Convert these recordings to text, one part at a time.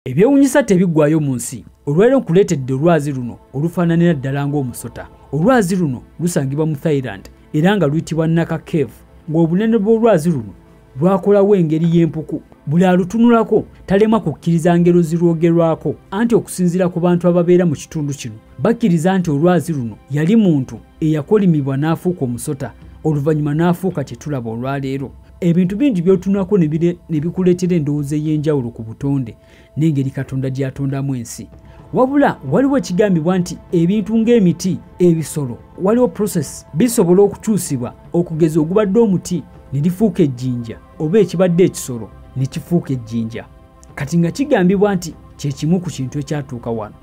Ebyewuunyisa tebiggwaayo mu nsi. Olwaleero nkuleetedde olwazi luno olufaananira ddala ng'omusota. Olwazi luno lusangibwa mu Thailand era nga luyitibwa Naka Cave, ng'obunene bw'olwazi luno lwakolawo engeri y'empuku. Buli alutunulako talema kukkiriza ngero zirwogerwako, anti okusinziira ku bantu ababeera mu kitundu kino bakkiriza nti olwazi luno yali muntu eyakolimibwa n'afuuka omusota, oluvannyuma n'afuuka kye tulaba olwaleero. Ebintu bingi by'otunulako ne bikuleetera endowooza ey'enjawulo ku butonde n'engeri Katonda gy'atondamu ensi. Wabula waliwo ekigambibwa nti ebintu ng'emiti, ebisolo, waliwo process bisobola okukyusibwa, okugeza ogubadde omuti ne lifuuka ejjinja oba ekibadde ekisolo ne kifuuka ejjinja. Kati nga kigambibwa nti kye kimu ku kintu ekyatuuka wano.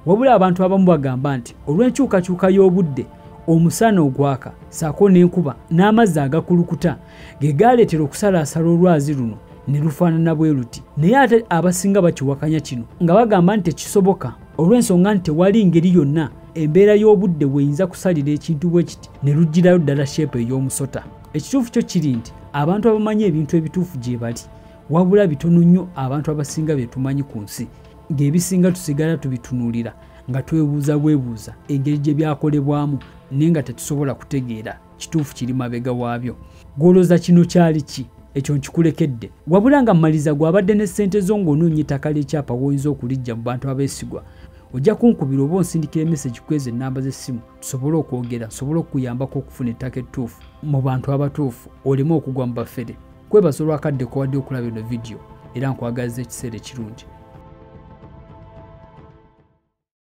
Wabula abantu abamu bagamba nti olw'enkyukakyuka y'obudde, omusana ogwaka ssaako n'enkuba n'amazzi agakulukuta ge gaaleetera okusalaasala olwazi luno ne lufaanana bwe luti. Naye ate abasinga bakiwakanya kino nga bagamba nti tekisoboka olw'ensonga nti tewali ngeri yonna embeera y'obudde weeyinza kusalira ekintu bwe kiti ne luggyirayo ddala sheepu ey'omusota. Ekituufu kyo kiri nti abantu abamanyi ebintu ebituufu gye bali, wabula bitono nnyo abantu abasinga bye tumanyi ku nsi, ng'ebisinga tusigala tubitunuulira nga twebuuza bwebuuza engeri gye byakolebwamu, naye nga tetusobola kutegeera kituufu kiri mabega waabyo. Gw'olowooza kino kyali ki? Ekyo nkikulekedde. Wabula nga mmaliriza, gw'abadde ne ssente zo ng'onoonya ettaka ly'ekyapa w'oyinza okuliggya mu bantu abeesigwa, ojja kunkubira oba onsindikira emesegi ku ezo ennamba z'essimu tusobole okwogera, nsobole okukuyambako okufuna ettaka ettuufu mu bantu abatuufu, oleme okugwa mu bafere. Kwebaza olw'akadde k'owadde okulaba eno vidiyo, era nkwagaliza ekiseera ekirungi.